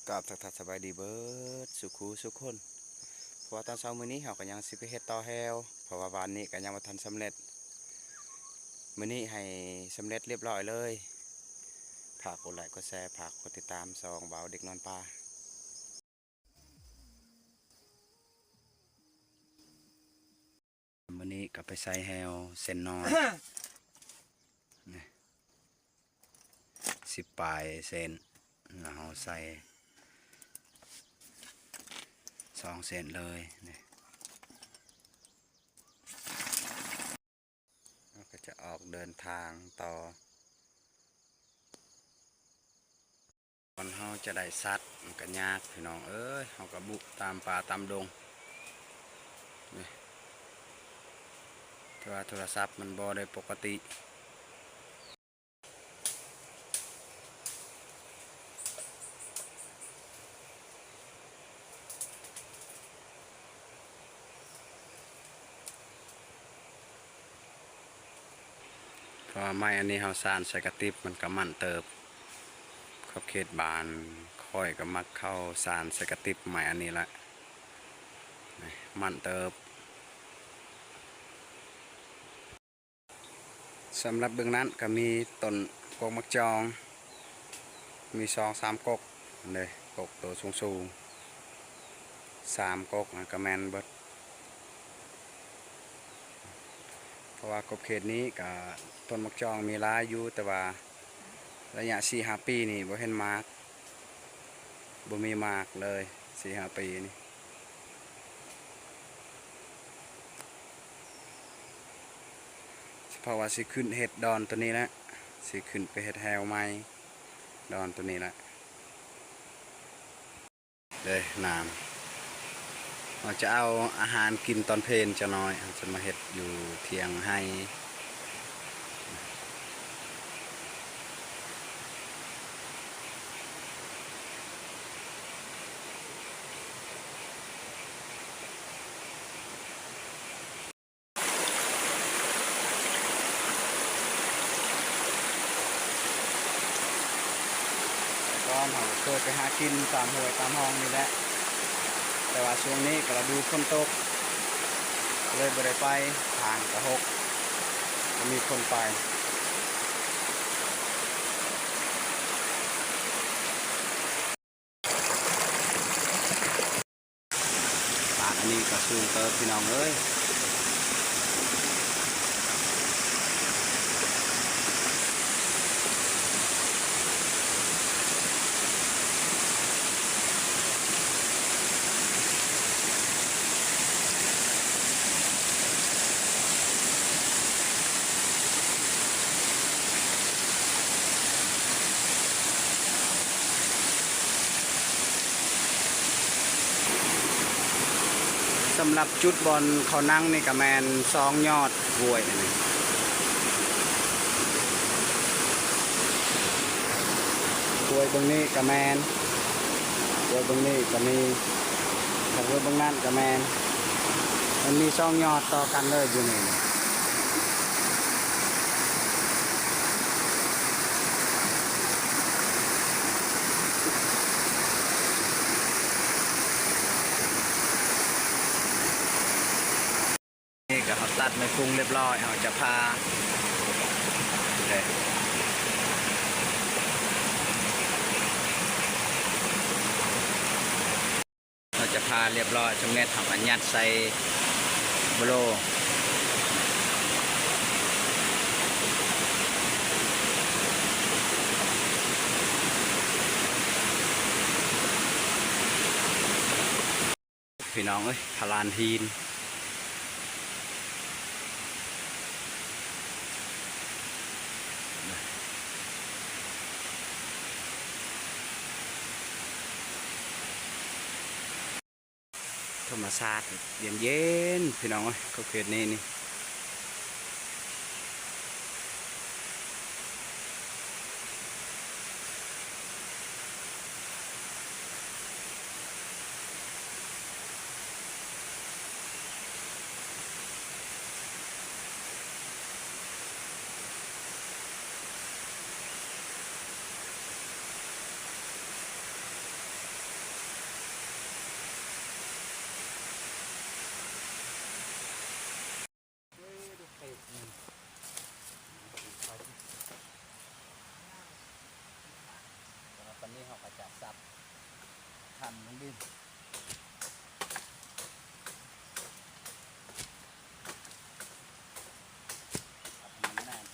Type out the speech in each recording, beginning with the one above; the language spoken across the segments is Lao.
ກາບທັກທາຍສະບາຍດີເບີດສູ່ຄູ່ສູ່ຄົນ. ເພາະວ່າຕອນເຊົ້າມື້ນີ້ເຮົາກໍຍັງຊິໄປເຮັດຕໍ່ແຮ້ວ ເພາະວ່າວານນີ້ກໍຍັງບໍ່ທັນສຳເລັດ. ມື້ນີ້ໃຫ້ສຳເລັດລຽບລ້ອຍເລີຍ. ຝາກກົດໄລກົດແຊ ຝາກກົດຕິດຕາມຊ່ອງບ່າວເດັກນອນປ່າ. ມື້ນີ້ກໍໄປໃສ່ແຮ້ວເສັ້ນນ້ອຍ ນີ້ ສິບປາຍເສັ້ນ ແລ້ວເຮົາໃສ່ສອງເສັ້ນເລີຍ ນີ້ ເຮົາກໍຈະອອກເດີນທາງຕໍ່. ກ່ອນເຮົາຈະໄດ້ສັດມັນກໍຍາກພີ່ນ້ອງເອີຍ, ເຮົາກໍບຸຕາມປ່າຕາມດົງນີ້ ແຕ່ວ່າໂທລະສັບມັນບໍ່ໄດ້ປົກກະຕິ. ເພາະວ່າໄມ້ອັນນີ້ເຮົາສານໃສ່ກະຕິບ ມັນກໍໝັ້ນເຕີບ. ຂອບເຂດບ້ານຂ້ອຍກໍມັກເຂົ້າສານໃສ່ກະຕິບໄມ້ອັນນີ້ລະ ໝັ້ນເຕີບ. ສຳລັບເບື້ອງນັ້ນກໍມີຕົ້ນກົກໝາກຈອງ ມີສອງສາມກົກເດ້, ກົກໂຕສູງໆ ສາມກົກນັ້ນກໍແມ່ນເບິດ. ເພາະວ່າຂອບເຂດນີ້ກໍຕົ້ນໝາກຈອງມີຫຼາຍຢູ່, ແຕ່ວ່າໄລຍະສີ່ຫ້າປີນີ້ບໍ່ເຫັນໝາກ, ບໍ່ມີໝາກເລີຍ ສີ່ຫ້າປີນີ້. ສະເພາະວ່າຊິຂຶ້ນເຮັດດອນໂຕນີ້ແຫຼະ, ຊິຂຶ້ນໄປເຮັດແຮ້ວໃໝ່ດອນໂຕນີ້ແຫຼະ. ເດ້ນ້ຳ ເຮົາຈະເອົາອາຫານກິນຕອນເພນຈັກໜ້ອຍ, ເຮົາຈະມາເຮັດຢູ່ທ່ຽງໄຮ່. ແຕ່ກ່ອນເຮົາກໍເຄີຍໄປຫາກິນຕາມຫ້ວຍຕາມຮ່ອງນີ້ແຫຼະ, ແຕ່ວ່າຊ່ວງນີ້ກໍລະດູຝົນຕົກ ເລີຍບໍ່ໄດ້ໄປ, ທາງກໍຫົກ ບໍ່ມີຄົນໄປ. ປາກອັນນີ້ກໍສູງເຕີບພີ່ນ້ອງເອີຍ. ສຳລັບຈຸດບ່ອນເຂົານັ່ງນີ້ກໍແມ່ນຊ່ອງຍອດຫ້ວຍນີ້, ຫ້ວຍເບື້ອງນີ້ກໍແມ່ນ, ຫ້ວຍເບື້ອງນີ້ກໍມີ, ຄັນຫ້ວຍເບື້ອງນັ້ນກໍແມ່ນ, ມັນມີຊ່ອງຍອດຕໍ່ກັນເລີຍຢູ່ນີ້. ນີ້ກໍເຮົາຕັດໄມ້ຟຸງລຽບລ້ອຍ, ເຮົາຈະຜ່າ ເຮົາຈະຜ່າລຽບລ້ອຍສຳເລັດ, ເຮົາກໍຍັດໃສ່ໂບໂລ. ພີ່ນ້ອງເອີຍ ພະລານຫີນ. ທຳມະຊາດເຢັນໆ ພີ່ນ້ອງເອີຍ ຂອບເຂດນີ້ນີ້. ເ ສັບ ຄັນລົງດິນ ອັດໃຫ້ມັນແໜ້ນ.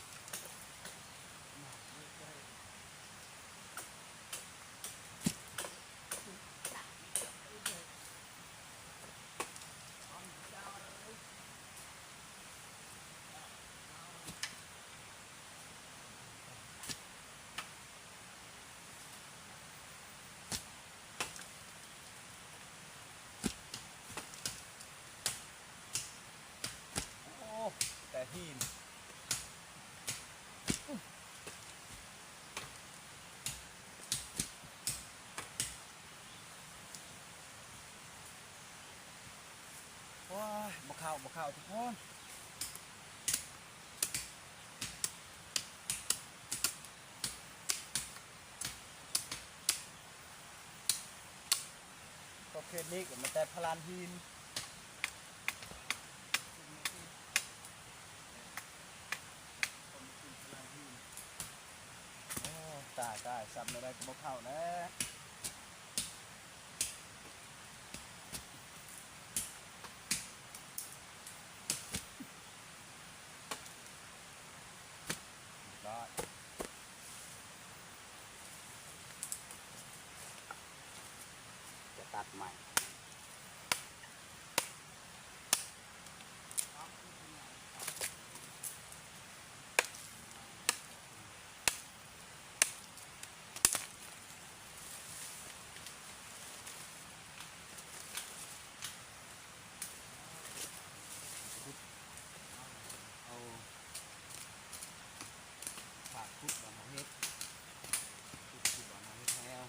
ໂອ້ ແຕ່ຫີນ ໂອ້ຍ ບໍ່ເຂົ້າ ບໍ່ເຂົ້າທຸກຄົນ. ປະເພດນີ້ກໍມາແຕ່ພະລານຫີນ. ໂອ້ ຕາຍ ຕາຍ ສັບແນວໃດກໍບໍ່ເຂົ້າແຫຼະ. ຈະຕັດໃໝ່. ເອົາ ຝາກຂຸດບ່ອນເຮົາເຮັດ ຂຸດ ຂຸດບ່ອນເຮົາເຮັດແຮ້ວ.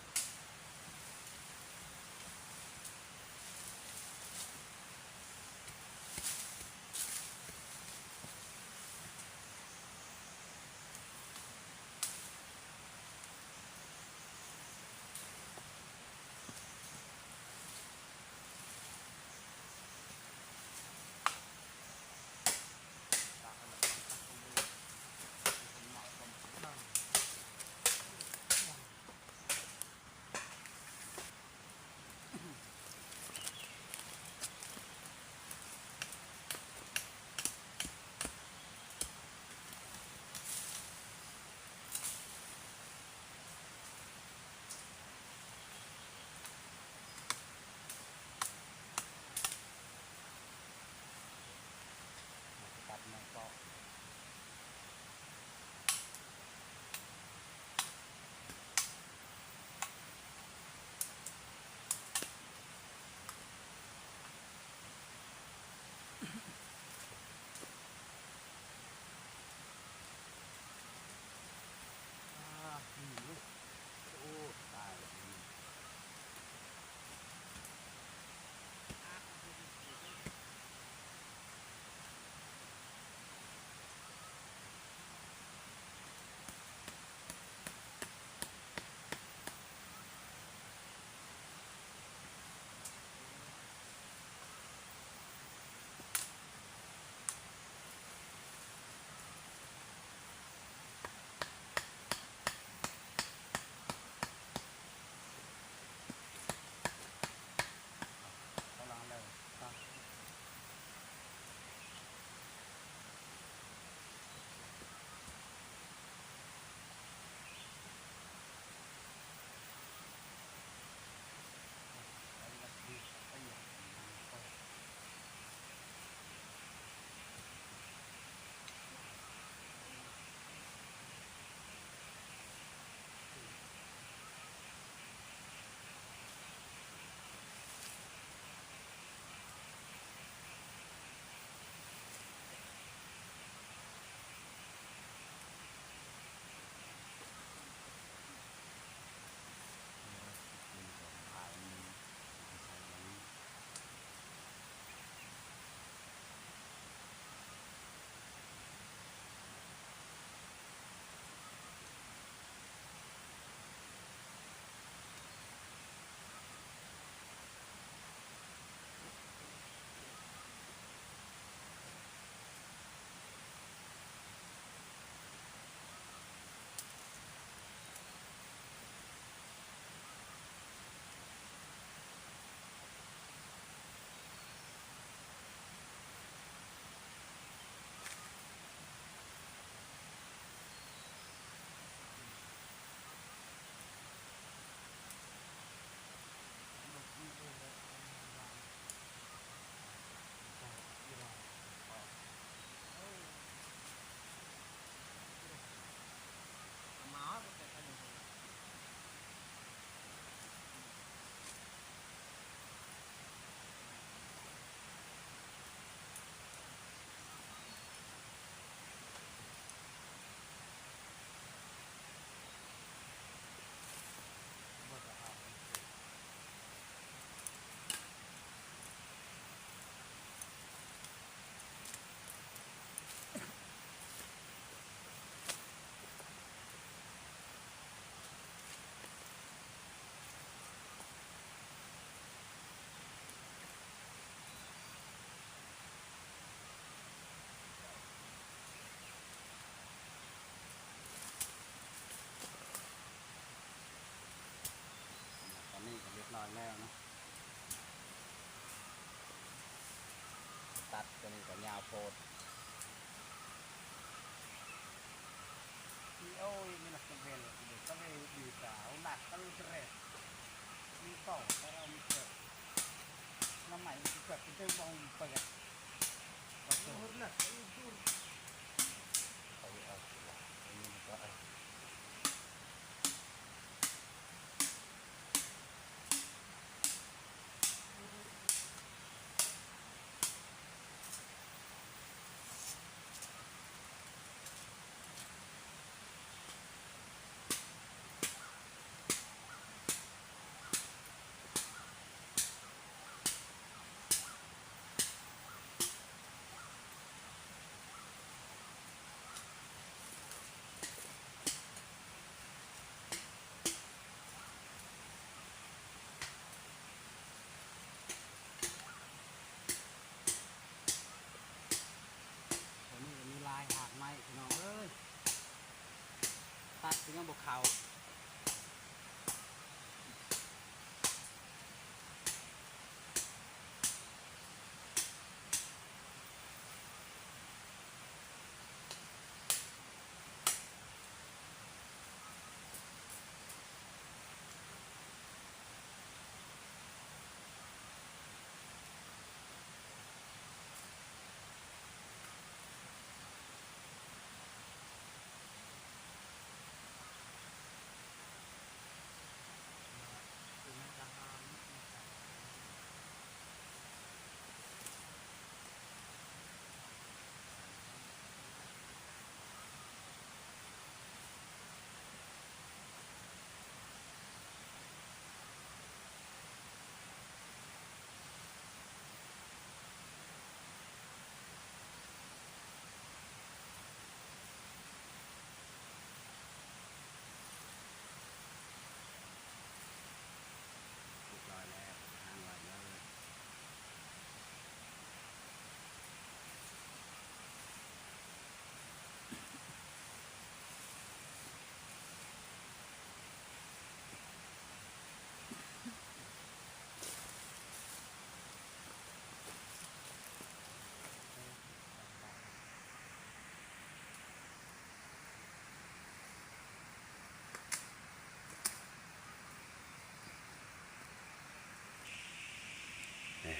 ຕາຍແລ້ວນະ ຕັດຕົວນີ້ກໍຍາວໂພດ. ໂອ້ຍ ມັນໜັກເປັນເວລ ກະເລີຍດີກາວໜັກກະເລີຍເຕຣະ ມີເປົ່າກະເຮົາມີເກີດ ນ້ຳໃໝ່ເກີດເປັນເຈົ້າບ່ອງເປີດ ປະຕູ. ຕົວນີ້ກໍມີຫຼາຍຮາກໄມ້ພີ່ນ້ອງເອີຍ ຕັດກໍຍັງບໍ່ເຂົ້າ. ຮຽບຮ້ອຍແລ້ວ ຫາງໄວ້ເລີຍ. ນີ້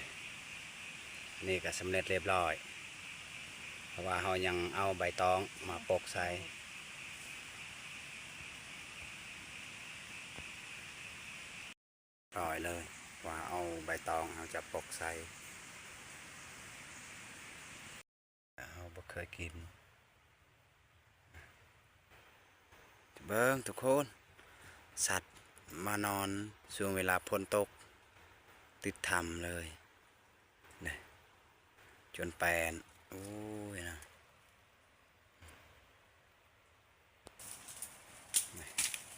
ນີ້ກໍສຳເລັດຮຽບຮ້ອຍ ເພາະວ່າເຮົາຍັງເອົາໃບຕອງມາປົກໃສ່. ຮຽບຮ້ອຍເລີຍ ວ່າເອົາໃບຕອງເຮົາຈະປົກໃສ່ ເຮົາບໍ່ເຄີຍກິນ. ເບິ່ງທຸກຄົນ ສັດມານອນຊ່ວງເວລາຝົນຕົກ ຕິດຖ້ຳເລີຍ ນີ້ ຈົນແປນ ໂອ້ຍນະ.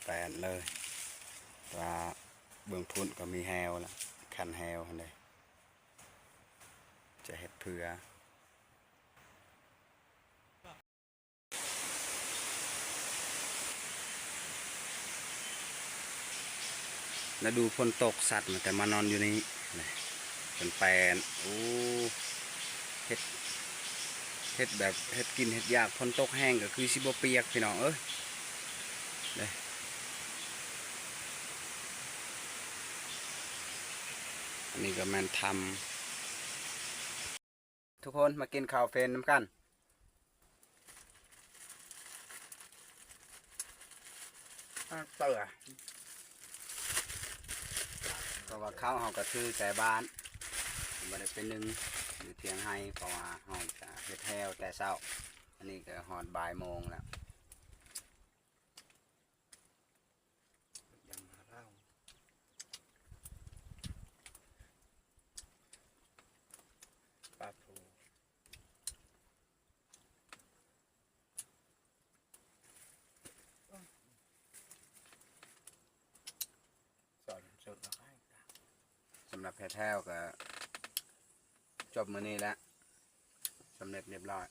ແປນເລີຍ ວ່າເບື້ອງພຸ້ນກໍມີແຮ້ວລະ ຄັນແຮ້ວຫັ້ນເດ້ ຈະເຮັດເຜືອ. ລະດູຝົນຕົກ ສັດມັນກໍມານອນຢູ່ນີ້ ນີ້ ເປັນແປນ ໂອ້ ເຮັດ ເຮັດແບບ ເຮັດກິນເຮັດຢາກ ຝົນຕົກແຮງກໍຄືຊິບໍ່ປຽກພີ່ນ້ອງເອີຍ ເດ້. ອັນນີ້ກໍແມ່ນຖ້ຳ ທຸກຄົນມາກິນເຂົ້າເປັນນຳກັນ. ເອົາເຕີ ເພາະວ່າເຂົ້າເຮົາກໍຖືແຕ່ບ້ານ ບໍ່ໄດ້ໄປໜຶ້ງຢູ່ຖຽງໄຮ່ ເພາະວ່າເຮົາຈະເຮັດແຮ້ວແຕ່ເຊົ້າ ອັນນີ້ກໍຮອດບ່າຍໂມງແລ້ວ. ສຳລັບແພ້ແທ້ວກໍຈົບມື້ນີ້ແຫຼະ ສຳເລັດຮຽບຮ້ອຍ.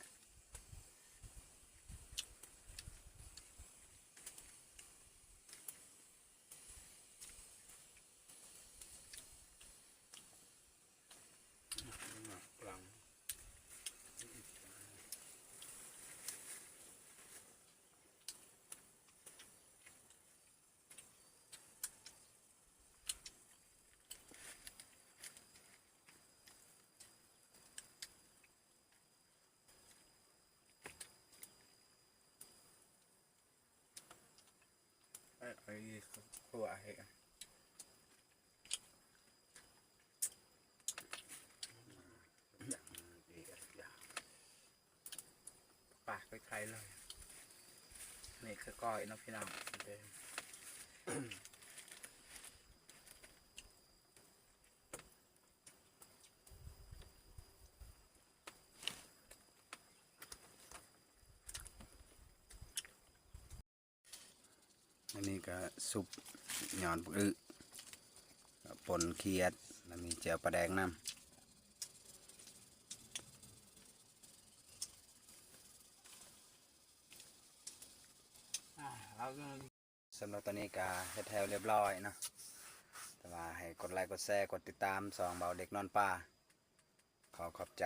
ຂົ້ວໃຫ້ ປາກໄປໄຄເລີຍ ນີ້ຄືກ້ອຍເນາະພີ່ນ້ອງ. ອັນນີ້ກະຊຸບຍອດບັກອຶ ປົນຂຽດ ແລ້ວມີແຈ່ວປາແດກນຳ. ສຳລັບຕອນນີ້ກະເຮັດແລ້ວຮຽບຮ້ອຍເນາະ ແຕ່ວ່າໃຫ້ກົດໄລກົດແຊ ກົດຕິດຕາມຊ່ອງເບົາເດັກນອນປ່າ ຂໍຂອບໃຈ.